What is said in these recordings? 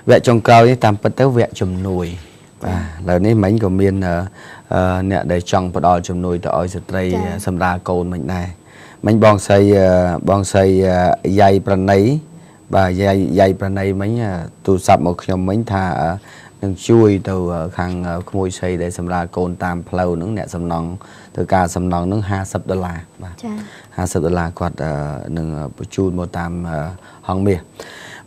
វគ្គចុងក្រោយនេះតាមពិតទៅវគ្គជំនួយបាទឥឡូវនេះមិញក៏មានអ្នកដែលចង់ផ្ដល់ជំនួយទៅឲ្យស្ត្រីសម្រាលកូនមិញដែរមិញបងស្រីបងស្រីយាយប្រណីបាទយាយប្រណីមិញទូរស័ព្ទមកខ្ញុំមិញថានឹងជួយទៅខាងក្មួយស្រីដែលសម្រាលកូនតាមផ្លូវហ្នឹងអ្នកសំណង់ធ្វើការសំណង់ហ្នឹង50ដុល្លារបាទ ចា 50ដុល្លារគាត់នឹងបញ្ជូនមកតាមហងមាស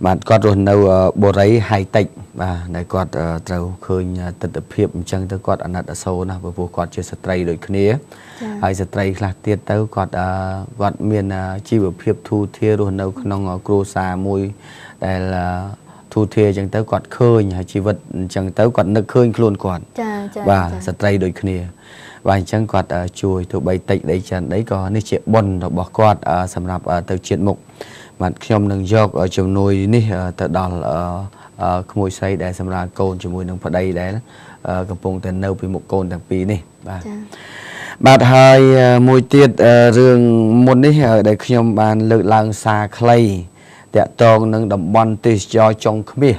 បាទគាត់រស់នៅបូរីហៃតិចបាទដែលគាត់ត្រូវឃើញទស្សនភាពអញ្ចឹងទៅគាត់អាណិតអាសូរណាស់ព្រោះគាត់ជាស្ត្រីដូចគ្នាហើយស្ត្រីខ្លះទៀតទៅគាត់គាត់មានជីវភាពធូរធាររស់នៅក្នុងគ្រួសារមួយដែលធូរធារអញ្ចឹងទៅគាត់ឃើញហើយជីវិតអញ្ចឹងទៅគាត់នឹកឃើញខ្លួនគាត់ ចាចា បាទស្ត្រីដូចគ្នាបាទអញ្ចឹងគាត់ជួយទោះបីតិចដីច្រើនដីក៏នេះជាបុណ្យរបស់គាត់សម្រាប់ទៅជាតិមុខបាទខ្ញុំនឹងយកជំនួយនេះទៅដល់ក្មួយស្រីដែលសម្រាប់កូនជាមួយនឹងប្តីដែលកំពុងតែនៅពីមុខកូនទាំងពីរនេះបាទបាទហើយមួយទៀតរឿងមុននេះដែលខ្ញុំបានលើកឡើងសារខ្លីតាក់ទងនឹងតំបន់ទេសចរចុងឃ្មៀស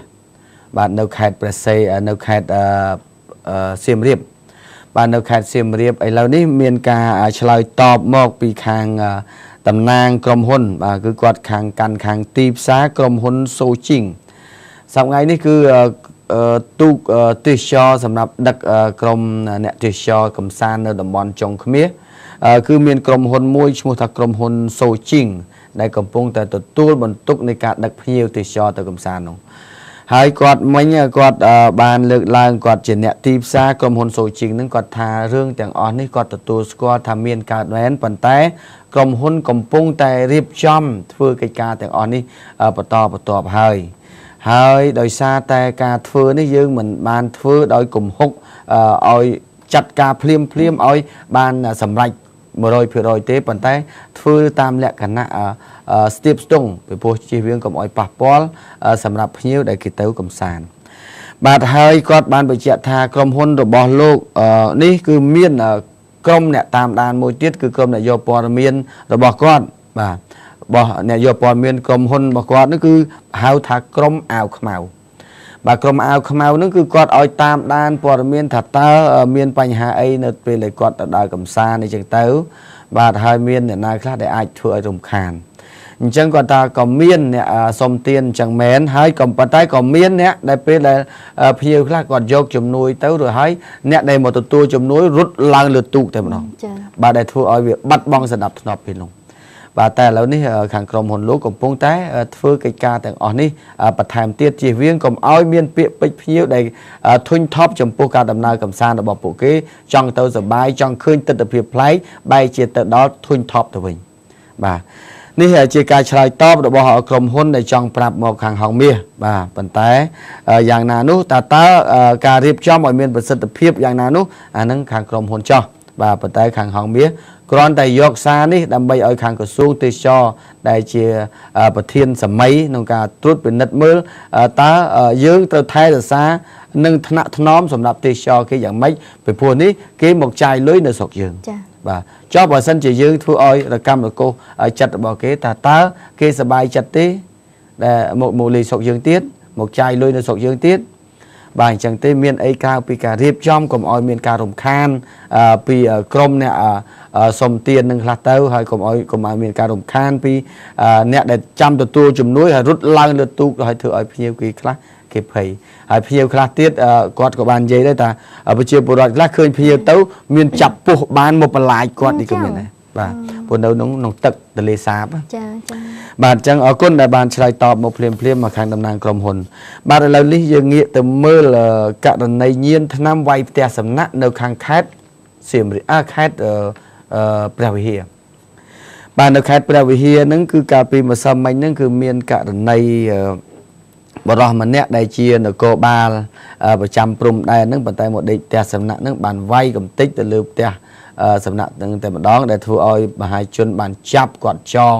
បាទនៅខេត្តព្រះសីនៅខេត្តសៀមរាបបាទនៅខេត្តសៀមរាបឥឡូវនេះមានការឆ្លើយតបមកពីខាងតំណាងក្រុមហ៊ុនបាទគឺគាត់ខាងកាន់ខាងទីផ្សារក្រុមហ៊ុនសូជីងសប្តាហ៍នេះគឺទូកទេសចរសម្រាប់ដឹកក្រុមអ្នកទេសចរកំសាន្តនៅតំបន់ចុងឃ្មៀសគឺមានក្រុមហ៊ុនមួយឈ្មោះថាក្រុមហ៊ុនសូជីងដែលកំពុងតែទទួលបន្ទុកនៃការដឹកភ្ញៀវទេសចរទៅកំសាន្តនោះហើយគាត់មិញគាត់បានលើកឡើងគាត់ជាអ្នកទីផ្សារក្រុមហ៊ុនសូជីងនឹងគាត់ថារឿងទាំងអស់នេះគាត់ទទួលស្គាល់ថាមានកើតមែនប៉ុន្តែក្រុមហ៊ុនកំពុងតែរៀបចំធ្វើកិច្ចការទាំងអស់នេះបន្តបន្ទាប់ហើយហើយដោយសារតែការធ្វើនេះយើងមិនបានធ្វើដោយគំហុកឲ្យចាត់ការភ្លាមភ្លាមឲ្យបានសម្រេច100%ទេប៉ុន្តែធ្វើតាមលក្ខណៈស្ទាបស្ទង់ពីព្រោះជៀសវាងកុំឲ្យប៉ះពាល់សម្រាប់ភ្ញៀវដែលគេទៅកំសាន្តបាទហើយគាត់បានបញ្ជាក់ថាក្រុមហ៊ុនរបស់លោកនេះគឺមានក្រុមអ្នកតាមដានមួយទៀតគឺក្រុមអ្នកយកព័ត៌មានរបស់គាត់បាទរបស់អ្នកយកព័ត៌មានក្រុមហ៊ុនរបស់គាត់នេះគឺហៅថាក្រុមអាវខ្មៅបាទក្រុមអាវខ្មៅហ្នឹងគឺគាត់ឲ្យតាមដានព័ត៌មានថាតើមានបញ្ហាអីនៅពេលដែលគាត់ទៅដើរកំសាន្តអីចឹងទៅបាទហើយមានអ្នកណាខ្លះដែលអាចធ្វើឲ្យរំខានអញ្ចឹងគាត់ថាក៏មានអ្នកសុំទានអញ្ចឹងមែនហើយក៏ប៉ុន្តែក៏មានអ្នកដែលពេលដែលភ្ញៀវខ្លះគាត់យកជំនួយទៅរួចហើយអ្នកដែលមកទទួលជំនួយរត់ឡើងលើទូកតែម្ដងបាទដែលធ្វើឲ្យវាបាត់បង់សណ្ដាប់ធ្នាប់ពេលនោះបាទតែឥឡូវនេះខាងក្រុមហ៊ុនលោកកំពុងតែធ្វើកិច្ចការទាំងអស់នេះបន្ថែមទៀតជៀសវាងកុំឲ្យមានពាក្យពេចន៍ភ្ញៀវដែលធុញថប់ចំពោះការដំណើរកម្សាន្តរបស់ពួកគេចង់ទៅសប្បាយចង់ឃើញទិដ្ឋភាពប្លែកបែរជាទៅដល់ធុញថប់ទៅវិញបាទនេះជាការឆ្លើយតបរបស់ក្រុមហ៊ុនដែលចង់ប្រាប់មកខាងហងមាសបាទប៉ុន្តែយ៉ាងណានោះតើការរៀបចំឲ្យមានប្រសិទ្ធភាពយ៉ាងណានោះអានឹងខាងក្រុមហ៊ុនចោះបាទប៉ុន្តែខាងហងមាសគ្រាន់តែយកសារនេះដើម្បីឲ្យខាងក្រសួងទេសចរដែលជាប្រធានសម័យក្នុងការត្រួតពិនិត្យមើលតើយើងត្រូវថែរក្សានិងថ្នាក់ថ្នមសម្រាប់ទេសចរគេយ៉ាងម៉េចពីព្រោះនេះគេមកចាយលុយនៅស្រុកយើង ចា៎ បាទចុះបើសិនជាយើងធ្វើឲ្យរកម្មរកុសចិត្តរបស់គេថាតើគេសប្បាយចិត្តទេដែលមកលេងស្រុកយើងទៀតមកចាយលុយនៅស្រុកយើងទៀតបាទអញ្ចឹងទេមានអីក្រៅពីការរៀបចំកុំឲ្យមានការរំខានពីក្រុមអ្នកសុំទាននឹងខ្លះទៅហើយកុំឲ្យមានការរំខានពីអ្នកដែលចាំទទួលជំនួយហើយរត់ឡើងលើទូកហើយធ្វើឲ្យភ្ញៀវគេខ្លះគេភ័យហើយភ្ញៀវខ្លះទៀតគាត់ក៏បាននិយាយដែរថាប្រជាពលរដ្ឋខ្លះឃើញភ្ញៀវទៅមានចាប់ពោះបានមកបន្លាចគាត់នេះក៏មានដែរបាទព្រោះនៅក្នុងទឹកទន្លេសាប ចាចា បាទអញ្ចឹងអរគុណដែលបានឆ្លើយតបមកភ្លាមភ្លាមមកខាងតំណាងក្រុមហ៊ុនបាទឥឡូវនេះយើងងាកទៅមើលករណីញៀនថ្នាំវាយផ្ទះសំណាក់នៅខាងខេត្តសៀមរាបខេត្តព្រះវិហារបាទនៅខេត្តព្រះវិហារហ្នឹងគឺកាលពីម្សិលមិញហ្នឹងគឺមានករណីបរិសម្នាក់ដែលជានគរបាលប្រចាំព្រំដែនហ្នឹងប៉ុន្តែមកដេកផ្ទះសំណាក់ហ្នឹងបានវាយកំទេចទៅលើផ្ទះសំណាក់ហ្នឹងតែម្ដងដែលធ្វើឲ្យមហាជនបានចាប់គាត់ចង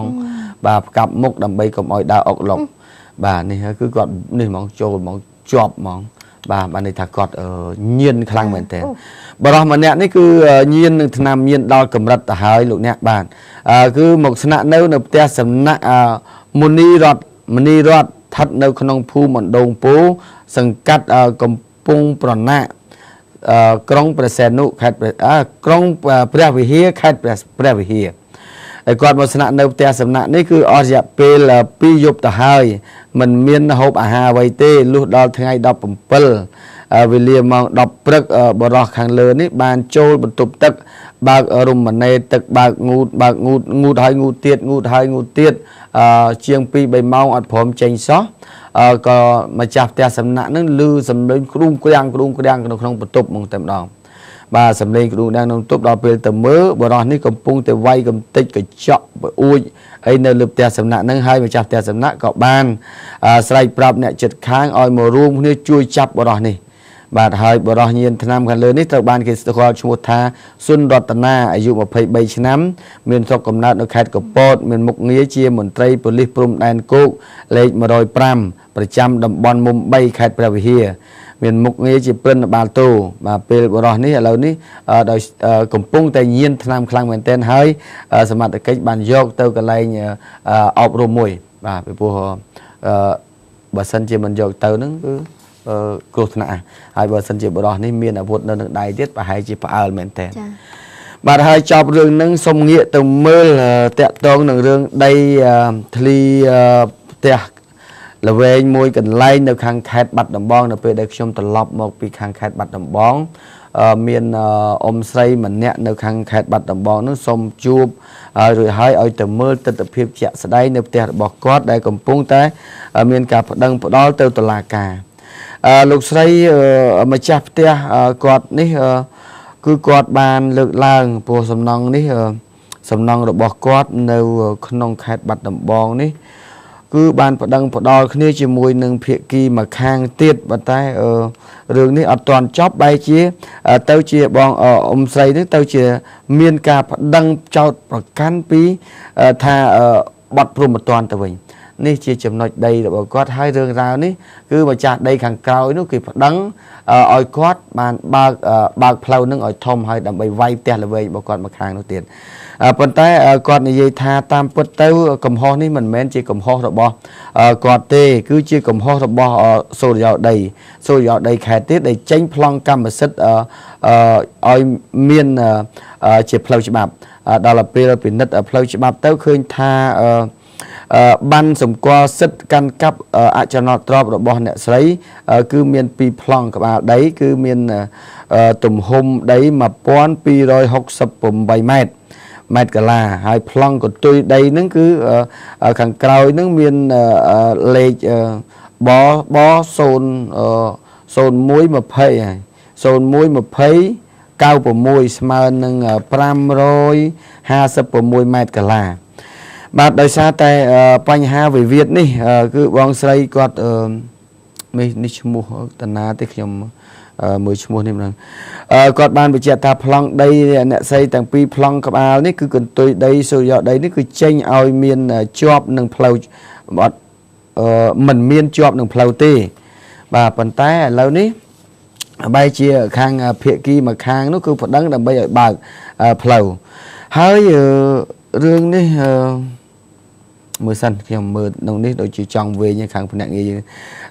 បាទផ្កាប់មុខដើម្បីកុំឲ្យដើរអុកឡុកបាទនេះគឺគាត់នេះហ្មងចូលហ្មងជាប់ហ្មងបាទបានន័យថាគាត់ញៀនខ្លាំងមែនទែនបរិសម្នាក់នេះគឺញៀននឹងថ្នាំញៀនដល់កម្រិតទៅហើយលោកអ្នកបាទគឺមកស្នាក់នៅផ្ទះសំណាក់មុនីរតមនីរត ស្ថិតនៅក្នុងភូមិអណ្ដូងពោសង្កាត់កំពង់ប្រណាក់ក្រុងព្រះសីហនុខេត្តក្រុងព្រះវិហារខេត្តព្រះវិហារហើយគាត់មកស្នាក់នៅផ្ទះសំណាក់នេះគឺអស់រយៈពេល2យប់ទៅហើយមិនមានហូបអាហារអ្វីទេលុះដល់ថ្ងៃ17វេលាម៉ោង10ព្រឹកបរោះខាងលើនេះបានចូលបន្ទប់ទឹកបើករមណេទឹកបើកងូតបើកងូតងូតហើយងូតទៀតងូតហើយងូតទៀតជាង2 3ម៉ោងអត់ព្រមចេញសោះក៏ម្ចាស់ផ្ទះសំណាក់នឹងឮសំឡេងគ្រូងគ្រាំងគ្រូងគ្រាំងនៅក្នុងបន្ទប់ហ្មងតែម្ដងបាទសំឡេងគ្រូងដាំងក្នុងបន្ទប់ដល់ពេលទៅមើលបរោះនេះកំពុងតែវាយកំទេចកញ្ចក់អួចអីនៅលើផ្ទះសំណាក់នឹងហើយម្ចាស់ផ្ទះសំណាក់ក៏បានស្រែកប្រាប់អ្នកជិតខាងឲ្យមករួមគ្នាជួយចាប់បរោះនេះបាទហើយបរោះញៀនថ្នាំខាងលើនេះត្រូវបានគេស្គាល់ឈ្មោះថាសុនរតនាអាយុ23ឆ្នាំមានស្រុកកំណើតនៅខេត្តកពតមានមុខងារជាមន្ត្រីប៉ូលីសព្រំដែនគោកលេខ105ប្រចាំតំបន់មុំ3ខេត្តព្រះវិហារមានមុខងារជាព្រឹន្ទបាលតូបាទពេលបរោះនេះឥឡូវនេះដោយកំពុងតែញៀនថ្នាំខ្លាំងមែនទែនហើយសមត្ថកិច្ចបានយកទៅកន្លែងអប់រំមួយបាទពីព្រោះបើសិនជាមិនយកទៅហ្នឹងគឺគ្រោះថ្នាក់ហើយបើសិនជាបរោះនេះមានអាវុធនៅនឹងដៃទៀតប្រហែលជាផ្អើលមែនទែន ចា៎ បាទហើយចប់រឿងហ្នឹងសូមងាកទៅមើលតាក់ទងនឹងរឿងដីធ្លីផ្ទះល្វែងមួយកន្លែងនៅខាងខេត្តបាត់ដំបងនៅពេលដែលខ្ញុំត្រឡប់មកពីខាងខេត្តបាត់ដំបងមានអ៊ំស្រីម្នាក់នៅខាងខេត្តបាត់ដំបងនោះសូមជួបហើយរួចហើយឲ្យទៅមើលទិដ្ឋភាពជាក់ស្ដែងនៅផ្ទះរបស់គាត់ដែលកំពុងតែមានការប្តឹងផ្ដាល់ទៅតុលាការលោកស្រីម្ចាស់ផ្ទះគាត់នេះគឺគាត់បានលើកឡើងព្រោះសំណង់នេះសំណង់របស់គាត់នៅក្នុងខេត្តបាត់ដំបងនេះគឺបានប្តឹងផ្ដាល់គ្នាជាមួយនឹងភាគីម្ខាងទៀតប៉ុន្តែរឿងនេះអត់ទាន់ចប់បែរជាទៅជាបងអ៊ំស្រីនេះទៅជាមានការប្តឹងចោតប្រកាន់ពីថាបទព្រហ្មទណ្ឌទៅវិញនេះជាចំណុចដីរបស់គាត់ហើយរឿងរ៉ាវនេះគឺម្ចាស់ដីខាងក្រោយនោះគេប្តឹងឲ្យគាត់បានបើកផ្លូវនឹងឲ្យធំហើយដើម្បីវាយផ្ទះល្វែងរបស់គាត់មកខាងនោះទៀតប៉ុន្តែគាត់និយាយថាតាមពិតទៅកំហុសនេះមិនមែនជាកំហុសរបស់គាត់ទេគឺជាកំហុសរបស់សូរិយោដីសូរិយោដីខេត្តទៀតដែលចេញប្លង់កម្មសិទ្ធិឲ្យមានជាផ្លូវច្បាប់ដល់ពេលពិនិត្យផ្លូវច្បាប់ទៅឃើញថាបានសម្គាល់សិទ្ធិកាន់កាប់អចលនទ្រព្យរបស់អ្នកស្រីគឺមានពីរប្លង់ក្បាលដីគឺមានទំហំដី1268ម៉ែត្រម៉ែត្រកាឡាហើយប្លង់កន្ទុយដីហ្នឹងគឺខាងក្រោយហ្នឹងមានលេខបប0 0120ហើយ0120 96ស្មើនឹង556ម៉ែត្រកាឡាបាទដោយសារតែបញ្ហាវិវាទនេះគឺបងស្រីគាត់នេះឈ្មោះតាណាទេខ្ញុំមើលឈ្មោះនេះម្ដងគាត់បានបញ្ជាក់ថាប្លង់ដីអ្នកស្រីទាំងពីរប្លង់ក្បាលនេះគឺកន្ទុយដីសូរិយោដីនេះគឺចេញឲ្យមានជាប់នឹងផ្លូវអត់មិនមានជាប់នឹងផ្លូវទេបាទប៉ុន្តែឥឡូវនេះបែរជាខាងភាគីមួយខាងនោះគឺប្តឹងដើម្បីឲ្យបើកផ្លូវហើយរឿងនេះមើលសិនខ្ញុំមើលក្នុងនេះដូចជាចង់វិញខាងភ្នាក់ងារ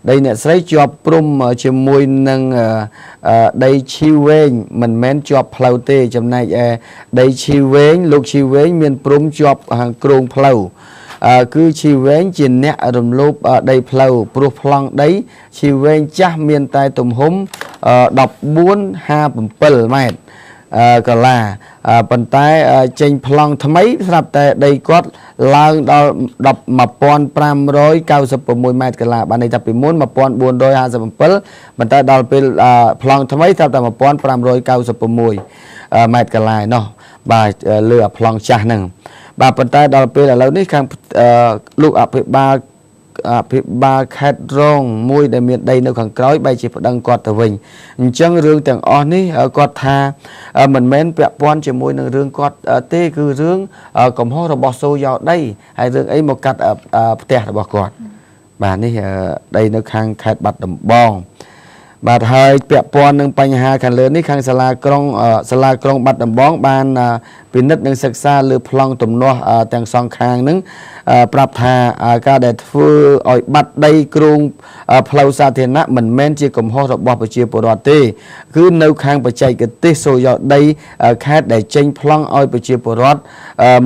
ដីអ្នកស្រីជាប់ព្រំជាមួយនឹងដីឈីវែងមិនមែនជាប់ផ្លូវទេចំណែកឯដីឈីវែងលោកឈីវែងមានព្រំជាប់ខាងគ្រងផ្លូវគឺឈីវែងជាអ្នករំលោភដីផ្លូវព្រោះប្លង់ដីឈីវែងចាស់មានតែទំហំ1457ម៉ែត្រកាឡាប៉ុន្តែចេញប្លង់ថ្មីស្រាប់តែដីគាត់ឡើងដល់1596ម៉ែត្រកាឡាបានន័យថាពីមុន1457ប៉ុន្តែដល់ពេលប្លង់ថ្មីស្រាប់តែ1596ម៉ែត្រកាឡាឯណោះបាទលើអាប្លង់ចាស់ហ្នឹងបាទប៉ុន្តែដល់ពេលឥឡូវនេះខាងលោកអភិបាលខេត្តរងមួយដែលមានដីនៅខាងក្រោយបែរជាប្តឹងគាត់ទៅវិញអញ្ចឹងរឿងទាំងអស់នេះគាត់ថាមិនមែនពាក់ព័ន្ធជាមួយនឹងរឿងគាត់ទេគឺរឿងកំហុសរបស់សូយោដីហើយរឿងអីមកកាត់ផ្ទះរបស់គាត់បាទនេះដីនៅខាងខេត្តបាត់ដំបងបាទហើយពាក់ព័ន្ធនឹងបញ្ហាខាងលើនេះខាងសាលាក្រុងបាត់ដំបងបាន ពិនិត្យនិងសិក្សាលើប្លង់ទំនាស់ទាំងសងខាងនឹងប្រាប់ថាការដែលធ្វើឲ្យបាត់ដីគ្រោងផ្លូវសាធារណៈមិនមែនជាកំហុសរបស់ប្រជាពលរដ្ឋទេគឺនៅខាងបច្ចេកទេសសូយោដីខេត្តដែលចេញប្លង់ឲ្យប្រជាពលរដ្ឋ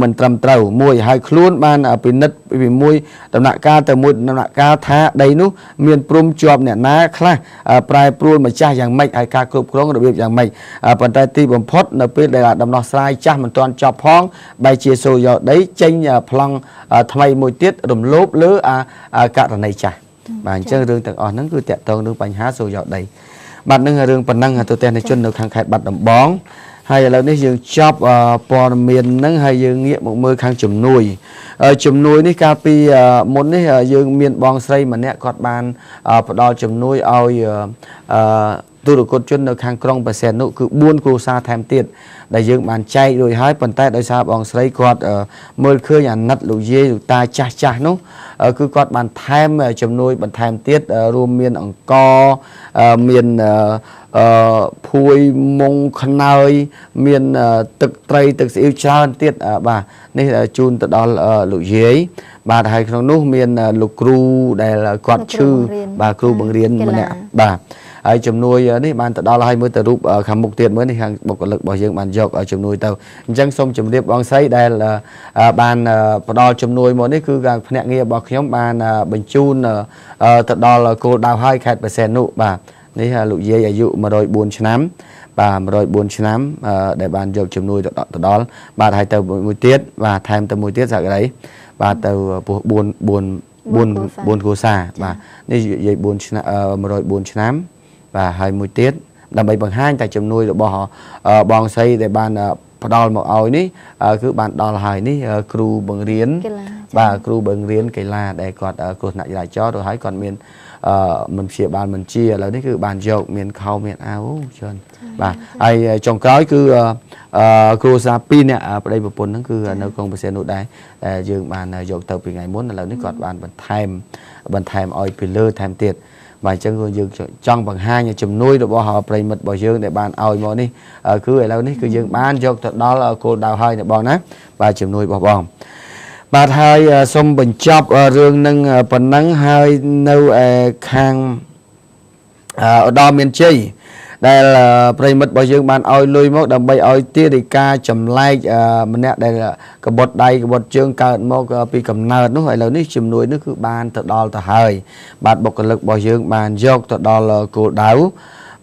មិនត្រឹមត្រូវមួយហើយខ្លួនបានពិនិត្យពីមួយដំណាក់កាលទៅមួយដំណាក់កាលថាដីនោះមានព្រំជាប់អ្នកណាខ្លះប្រែប្រួលម្ចាស់យ៉ាងម៉េចហើយការគ្រប់គ្រងរបៀបយ៉ាងម៉េចប៉ុន្តែទីបំផុតនៅពេលដែលដំណោះស្រាយចាស់មិនទាន់ចប់ផងបែរជាសូយោដីចេញប្លង់ថ្មីមួយទៀតរំលោភលើករណីចាស់បាទអញ្ចឹងរឿងទាំងអស់ហ្នឹងគឺតាក់ទងនឹងបញ្ហាសូយោដីបាទនឹងរឿងប៉ុណ្ណឹងទូទាំងជននៅខាងខេត្តបាត់ដំបងហើយឥឡូវនេះយើងចប់ព័ត៌មានហ្នឹងហើយយើងងាកមកមើលខាងជំនួយជំនួយនេះកាលពីមុននេះយើងមានបងស្រីម្នាក់គាត់បានផ្ដល់ជំនួយឲ្យទូរគតជននៅខាងក្រុងបរសេនុគឺ4គ្រួសារថែមទៀតដែលយើងបានចែករួចហើយប៉ុន្តែដោយសារបងស្រីគាត់មើលឃើញអាណិតលោកយាយលោកតាចាស់ចាស់នោះគឺគាត់បានថែមជំនួយបន្ថែមទៀតរួមមានអង្គមានភួយមុងខ្នើយមានទឹកត្រីទឹកស៊ីអ៊ីវច្រើនទៀតបាទនេះជូនទៅដល់លោកយាយបាទហើយក្នុងនោះមានលោកគ្រូដែលគាត់ឈឺបាទគ្រូបង្រៀនម្នាក់បាទហើយជំនួយនេះបានទៅដល់ហើយមើលទៅរូបខាងមុខទៀតមើលនេះខាងបុគ្គលិករបស់យើងបានយកជំនួយទៅអញ្ចឹងសូមជម្រាបបងស្រីដែលបានផ្ដល់ជំនួយមកនេះគឺខាងភ្នាក់ងាររបស់ខ្ញុំបានបញ្ជូនទៅដល់គោលដៅហើយខេត្តបរសេនុបាទនេះលោកយាយអាយុ104ឆ្នាំបាទ104ឆ្នាំដែលបានយកជំនួយទៅដល់បាទហើយទៅមួយទៀតបាទថែមទៅមួយទៀតសក្តីបាទទៅពោះ4គ្រួសារបាទនេះយាយ4ឆ្នាំ104ឆ្នាំបាទហើយមួយទៀតដើម្បីបង្ហាញតែជំនួយរបស់បងស្រីដែលបានផ្ដល់មកឲ្យនេះគឺបានដល់ហើយនេះគ្រូបង្រៀនបាទគ្រូបង្រៀនកីឡាដែលគាត់គ្រោះថ្នាក់ចរាចរណ៍ទៅហើយគាត់មានមិនព្យាបាលមិនជាឥឡូវនេះគឺបានយកមានខោមានអាវច្រើនបាទហើយចុងក្រោយគឺគ្រូសា2នាក់ប្តីប្រពន្ធហ្នឹងគឺនៅក្រុងបរសេនុដែរយើងបានយកទៅពីថ្ងៃមុនឥឡូវនេះគាត់បានបន្ថែមឲ្យពីលើថែមទៀតបាទអញ្ចឹងគឺយើងចង់បង្ហាញជំនួយរបស់ប្រិមិត្តរបស់យើងដែលបានឲ្យមកនេះគឺឥឡូវនេះគឺយើងបានយកទៅដល់គោលដៅហើយណាបងណាបាទជំនួយរបស់បងបាទហើយសូមបញ្ចប់រឿងនឹងប៉ុណ្ណឹងហើយនៅឯខាងឧត្តមមានជ័យដែលប្រិមិត្តរបស់យើងបានឲ្យលុយមកដើម្បីឲ្យទារិកាចម្លែកម្នាក់ដែលកបុតដៃកបុតជើងកើតមកពីកំណើតនោះឥឡូវនេះជំនួយនេះគឺបានទៅដល់ទៅហើយបាទបុគ្គលិករបស់យើងបានយកទៅដល់គោលដៅ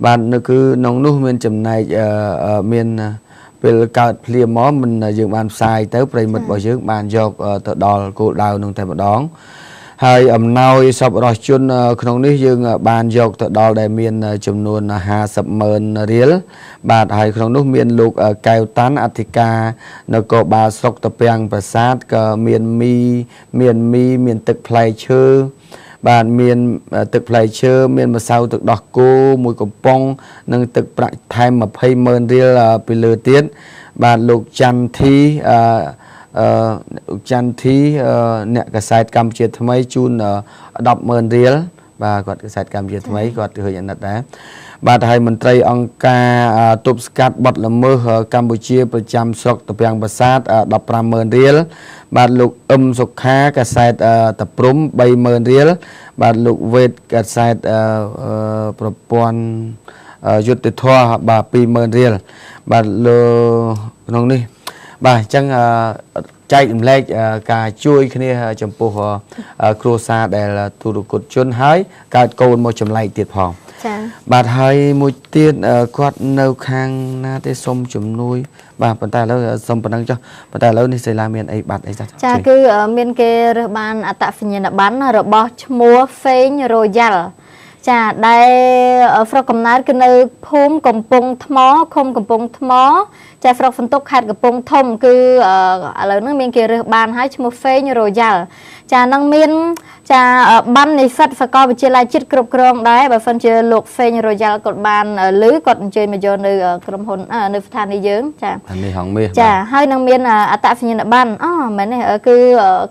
បាទនៅគឺក្នុងនោះមានចំណែកមានពេលកើតភ្លាមមកមិនយើងបានផ្សាយទៅប្រិមិត្តរបស់យើងបានយកទៅដល់គោលដៅនោះតែម្ដងហើយអំណោយសប្បុរសជនក្នុងនេះយើងបានយកទៅដល់ដែលមានចំនួន50,000រៀលបាទហើយក្នុងនោះមានលោកកែវតាន់អធិការនគរបាលស្រុកតាពាំងប្រាសាទក៏មានមីមានទឹកផ្លែឈើបាទមានទឹកផ្លែឈើមានម្សៅទឹកដោះគោមួយកំប៉ុងនិងទឹកប្រាក់ថែម20,000រៀលពីលើទៀតបាទលោកចន្ទធីចន្ទធីអ្នកកាសែតកម្ពុជាថ្មីជូន10,000រៀលបាទគាត់កាសែតកម្ពុជាថ្មីគាត់ឃើញអាណិតដែរបាទហើយមន្ត្រីអង្គការទប់ស្កាត់បទល្មើសកម្ពុជាប្រចាំស្រុកតាពាំងប្រាសាទ150,000រៀលបាទលោកអឹមសុខាកាសែតតាព្រំ30,000រៀលបាទលោកវេតកាសែតប្រព័ន្ធយុត្តិធម៌បាទ20,000រៀលបាទលើក្នុងនេះបាទអញ្ចឹងចែករំលែកការជួយគ្នាចំពោះគ្រួសារដែលទូរគតជនហើយកើតកូនមកចម្លែកទៀតផងចា៎បាទហើយមួយទៀតគាត់នៅខាងណាទេសុំជំនួយបាទប៉ុន្តែឥឡូវសុំប៉ុណ្ណឹងចុះប៉ុន្តែឥឡូវនេះសេឡាមានអីបាត់អីចាចាគឺមានគេរើសបានអត្តសញ្ញាណប័ណ្ណរបស់ឈ្មោះហ្វេងរ៉ូយ៉ាល់ចាដែលស្រុកកំណើតគឺនៅភូមិកំពង់ថ្មឃុំកំពង់ថ្មចាស្រុកសន្ទុកខេត្តកំពង់ធំគឺឥឡូវហ្នឹងមានគេរើសបានហើយឈ្មោះហ្វេងរ៉ូយ៉ាល់ចានឹងមានចាបាននិស្សិតសាកលវិទ្យាល័យជាតិគ្រប់គ្រងដែរបើសិនជាលោកហ្វេងរ៉ូយ៉ាល់គាត់បានឮគាត់អញ្ជើញមកយកនៅក្រុមហ៊ុននៅស្ថានីយ៍យើងចានេះហងមាសចាហើយនឹងមានអត្តសញ្ញាណប័ណ្ណអូមែនទេគឺ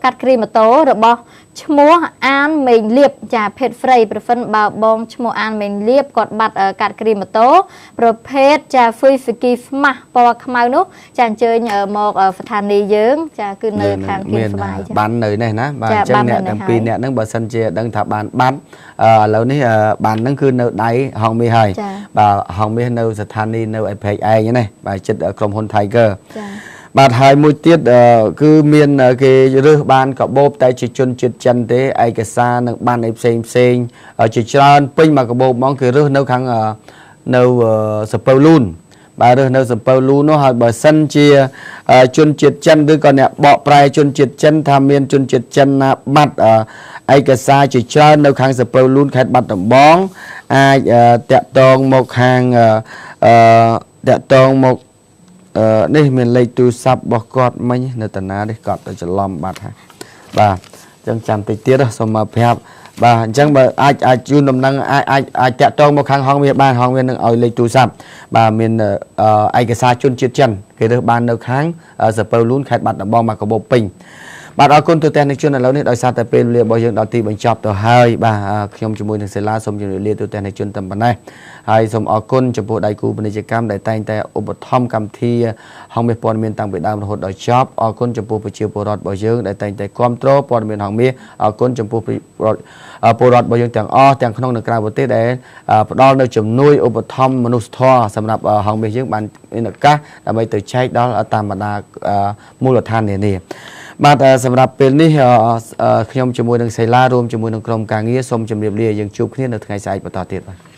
កាត់គ្រីម៉ូតូរបស់ ឈ្មោះអានមេងលៀបចាភេទស្រីប្រសិនបើបងឈ្មោះអានមេងលៀបគាត់បាត់កាត់គ្រីម៉ូតូប្រភេទចា Suzuki Smash ពណ៌ខ្មៅនោះចាអញ្ជើញមកស្ថានីយ៍យើង ចាគឺនៅខាងគៀនស្វាយចា បាននៅនេះណាបាទអញ្ចឹងអ្នកទាំងពីរអ្នកហ្នឹងបើសិនជាដឹងថាបានបាត់ឥឡូវនេះបានហ្នឹងគឺនៅដៃហងមាសហើយបាទហងមាសនៅស្ថានីយ៍នៅឯព្រែកឯងណាបាទចិត្តក្រុមហ៊ុន Tiger ចា បាទហើយមួយទៀតគឺមានគេរើសបានកាបូបតែជាជនជាតិចិនទេឯកសារនិងបានអីផ្សេងផ្សេងជាច្រើនពេញមកកាបូបហ្មងគេរើសនៅខាងនៅសពៅលូនបាទរើសនៅសំពៅលូននោះហើយបើសិនជាជនជាតិចិនឬក៏អ្នកបកប្រែជនជាតិចិនថាមានជនជាតិចិនណាបាត់ឯកសារជាច្រើននៅខាងសំពៅលូនខេត្តបាត់ដំបងអាចតាក់ទងមកខាងតាក់ទងមកនេះមានលេខទូរស័ព្ទរបស់គាត់មិញនៅតាណានេះគាត់ទៅច្រឡំបាត់ហើយបាទអញ្ចឹងចាំតិចទៀតសូមមកប្រាប់បាទអញ្ចឹងបើអាចអាចជូនដំណឹងអាចអាចអាចតាក់ទងមកខាងហងមាសបានហងមាសនឹងឲ្យលេខទូរស័ព្ទបាទមានឯកសារជនជាតិចិនគេរើសបាននៅខាងសពៅលូនខេត្តបាត់ដំបងមកកបោពេញបាទអរគុណទូទាំងនិកជនឥឡូវនេះដោយសារតែពេលវេលារបស់យើងដល់ទីបញ្ចប់ទៅហើយបាទខ្ញុំជាមួយនឹងសេឡាសូមជម្រាបលាទូទាំងនិកជនតែប៉ុណ្ណេះហើយសូមអរគុណចំពោះដៃគូពាណិជ្ជកម្មដែលតែងតែឧបត្ថម្ភកម្មវិធីហងមាសព័ត៌មានតាំងពីដើមរហូតដល់ចប់អរគុណចំពោះប្រជាពលរដ្ឋរបស់យើងដែលតែងតែគាំទ្រព័ត៌មានហងមាសអរគុណចំពោះពលរដ្ឋរបស់យើងទាំងអស់ទាំងក្នុងនិងក្រៅប្រទេសដែលផ្ដល់នូវជំនួយឧបត្ថម្ភមនុស្សធម៌សម្រាប់ហងមាសយើងបានមានឱកាសដើម្បីទៅចែកដល់តាមបណ្ដាមូលដ្ឋាននានាបាទសម្រាប់ពេលនេះខ្ញុំជាមួយនឹងសេឡារួមជាមួយនឹងក្រុមការងារសូមជម្រាបលាយើងជួបគ្នានៅថ្ងៃស្អែកបន្តទៀតបាទ។